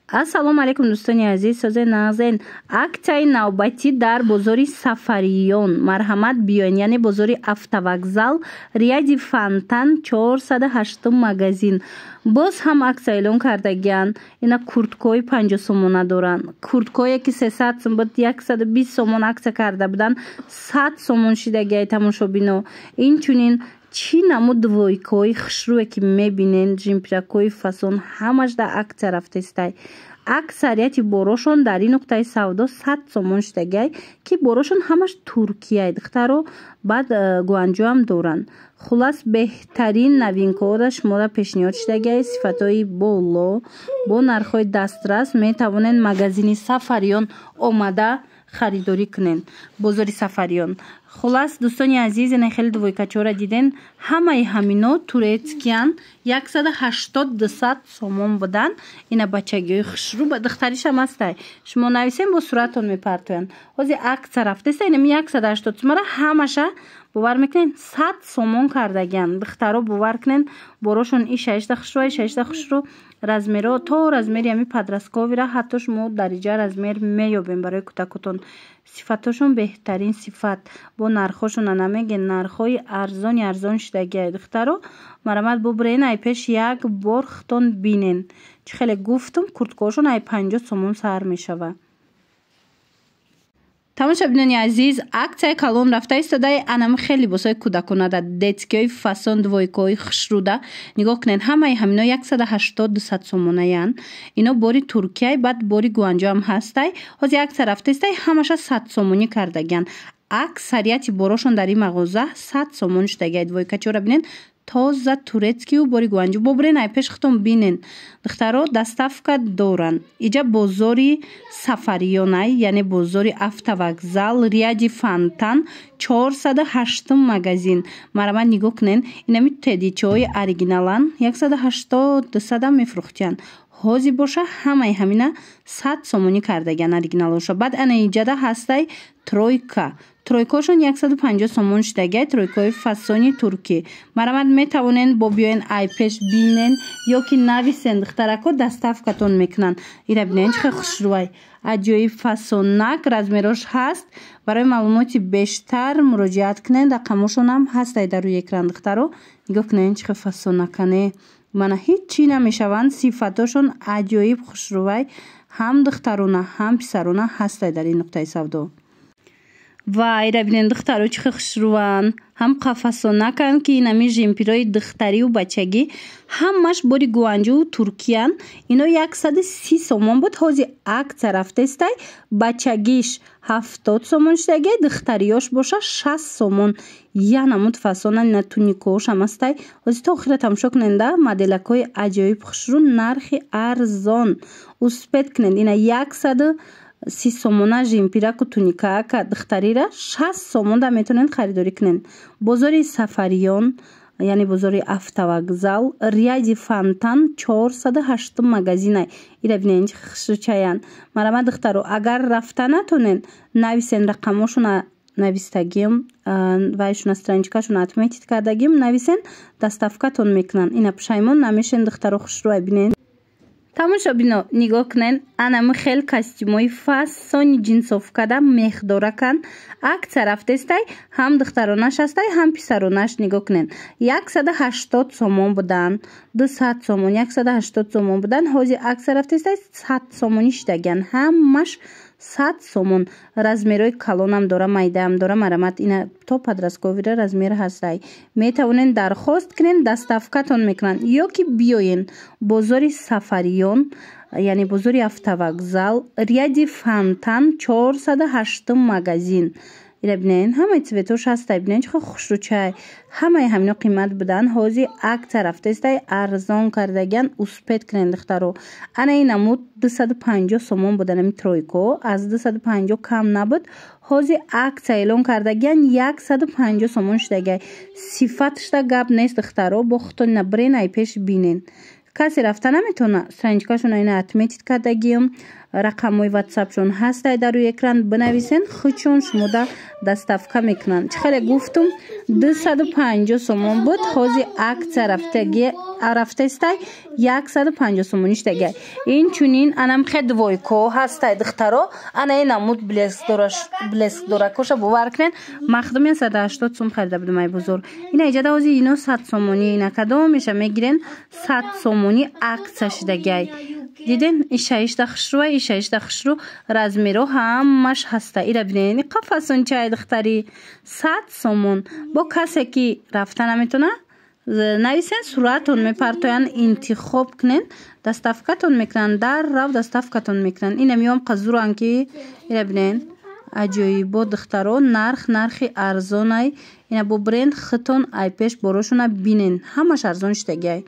Ассалому алайкум, дӯстони азиз, созе нағзен. Аксияи навбатӣ дар бозори Сафариён. Марҳамат, биёен, яъне бозори Автовокзал, ряди Фонтан, 408 магазин. Боз ҳам аксия эълон кардагиянд. Ина курткаҳои 50 сомона доранд. Курткое ки 300 сум буд, 120 сомон аксия карда буданд, 100 сомон шидагиай, тамошобино. Инчунин чӣ намуд двойкаҳои хушрӯе ки мебинен, жемпиракҳои фасон, ҳамаш дар аксия рафтестай. Аксарияти борошон дар ин нуқтаи савдо 100 сомон шидагиай, ки борошон ҳамаш туркияй, духтаро. Баъд Гуанҷоам доранд. Хуллас, беҳтарин новинкаҳоро шуморо пешниҳод шидагиай, сифатҳои боло бо нархҳои дастрас. Метавонед магазини Сафариён омада харидорӣ кунед, бозори Сафариён. Хуллас, дӯстони азиз, ина хеле двойкачора диден, ҳамаи ҳамино турецкиян, 180, 200 сомон буданд. Ина бачагиҳои хушрӯ, духтаришам ҳастай. Шумо нависем, бо суратон мепартоянд. Ҳозир аксия рафтеста, инами 180 сомара ҳамаша, бовар мекунед, 100 сомон кардагиян, духтаро. Бовар кунед, борошон ишаишта хушрӯ, ишаишта хушрӯ, размеро то размери ҳами подростковыйра ҳатто шумо дар иҷа размер меёбем барои кӯдакотон. Сифатҳошон беҳтарин сифат, бо нархҳошона намегӯен, нархҳои арзони арзон шидагиай, духтаро. Марҳамат, бубурен, ай пеш як бор худтон бинен. Чӣ хеле гуфтум, курткаҳошон ай 50 сомон сар мешавад. Тамошобинони азиз, аксияи калон рафта истодаи анами хел либосҳои кӯдаконада, детскиҳои фасон, двойкаҳои хушрӯда нигоҳ кунед. Ҳамаи ҳамино 180, 200 сомонаянд. Ино бори Туркияй, баъд бори Гуанҷоам ҳастай. Ҳозир аксия рафта истай, ҳамаша 100 сомонӣ кардагиянд. Аксарияти борошон дар ин мағоза 100 сомон шудагиай. Двойкачора бинед, тоза турецкию бори Гуанҷу. Бобурен, ай пеш худтон бинен, духтаро. Доставка доранд. Иҷа бозори Сафариёнай, яъне бозори Автовокзал, ряди Фонтан, 408-ум магазин. Марҳамат, нигоҳ кунен. Инами тедичаҳои оригиналан 180, 200-ам мефурӯхтиянд. Ҳозир боша, ҳамаи ҳамина 100 сомонӣ кардагиан оригиналоша. Баъд ана иҷада ҳастай тройка. Тройкаошон 150 сомон шудагиай, тройкаҳои фасони туркӣ. Марҳамат, метавонен бо биёен, ай пеш бинен ё ки нависен, духтарако, доставкатон мекунанд. Ира бинен, чӣ хел хушрӯай, аҷоиб фасонак, размерош ҳаст. Барои маълумоти бештар муроҷиат кунен, рақамошонам ҳастай дар рӯи экран. Духтаро, нигоҳ кунен, чӣ хел фасонакане. Мана, ҳеҷ чӣ намешаванд, сифатошон аҷоиб хушрӯвай. Ҳам духтарона, ҳам писарона ҳастай дар ин нуқтаи савдо. Ва ира бинен, духтаро, чӣ хел хушрӯванд, ҳам қафасонаканд, ки инами жемпирои духтарию бачагӣ ҳамаш бори Гуанҷуву Туркиян. Ино 130 сомон буд, ҳозир аксия рафтестай, бачагиш 70 сомон шудагиай, духтариёш боша 60 сомон. Я намуд фасона, ина туникаошам ҳастай. Ҳозир то охира тамошо куненда, моделакҳои аҷоиб хушрӯ, нархи арзон. Успеть кунед. Ина 130 сомона жемпираку туникаака духтарира 60 сомонда метавонед харидорӣ кунед. Бозори Сафариён, яъне бозори Автовокзал, ряди Фонтан, 408-ум магазинай. Ира бинен, чӣ хушрӯчаянд. Марҳамат, духтаро, агар рафта натонед, нависен, рақамошона навистагим, вайшона страничкашона отметить кардагим, нависен, доставкатон мекунанд. Ина пушаймон намешен, духтаро, хушрӯай бинен. Тамошобино, нигоҳ кунен, анами хел костюмои фасони ҷинсовкада мехдоракан, аксия рафтестай, ҳам духтаронаш ҳастай, ҳам писаронаш. Нигоҳ кунен, 180 сомон буданд, 200 сомон, 180 сомон буданд, ҳозир аксия рафтестай, 100 сомонӣ шидагиянд. Ҳамаш 100 сомон. Размерҳои калонам дора, майдаам дора. Марҳамат, ина то подростковыйра размер ҳастай. Метавонен дархост кунен, доставкатон мекунанд ё ки биёен бозори Сафариён, яъне бозори Автовокзал, ряди Фонтан, 408-ум магазин. Ира бинен, ҳамаи цветош ҳастай. Бинен, чӣ хел хушрӯчай. Ҳамаи ҳамино қимат буданд, ҳозир аксия рафтестай, арзон кардагиян. Успеть кунен, духтаро. Ана ин намуд 250 сомон будан, ами тройко аз 250 кам набуд, ҳозир аксия эълон кардагиян, 150 сомон шудагиай. Сифатшда гап нест, духтаро, бо худтон ина бирен, ай пеш бинен. Касе рафта наметавона, страничкашона ина отметить кардагиам, рақамҳои ватсапшон ҳастай дар рӯи экран, бинависен, худшон шумода доставка мекунанд. Чӣ хеле гуфтум, 250 сомон буд, ҳози акция рафтаистай, 150 сомонӣ шудагиай. Инчунин анамхе двойко ҳастай, духтаро, ана ин намуд блеск доракоша бовар кунед, махдум 180 сум харида будум ай бозор. Ина иҷада ҳози ино 100 сомонӣ. Ина кадомеша мегирен, 100 сомонӣ акция шудагиай. Диден, ишаишда хушрӯа, ишаишда хушрӯ, размеро ҳамаш ҳаста. Ира бинен, иқа фасончаи духтарӣ, 100 сомон. Бо касе ки рафта наметона, нависен, суратон мепартоянд, интихоб кунен, доставкатон мекунанд, дар рав доставкатон мекунанд. Ина миём қазуран ки ира бинен, аҷоибо, духтаро, нарх нархи арзонай. Ина бо бренд хитон, ай пеш борошона бинен, ҳамаш арзон шудагиай.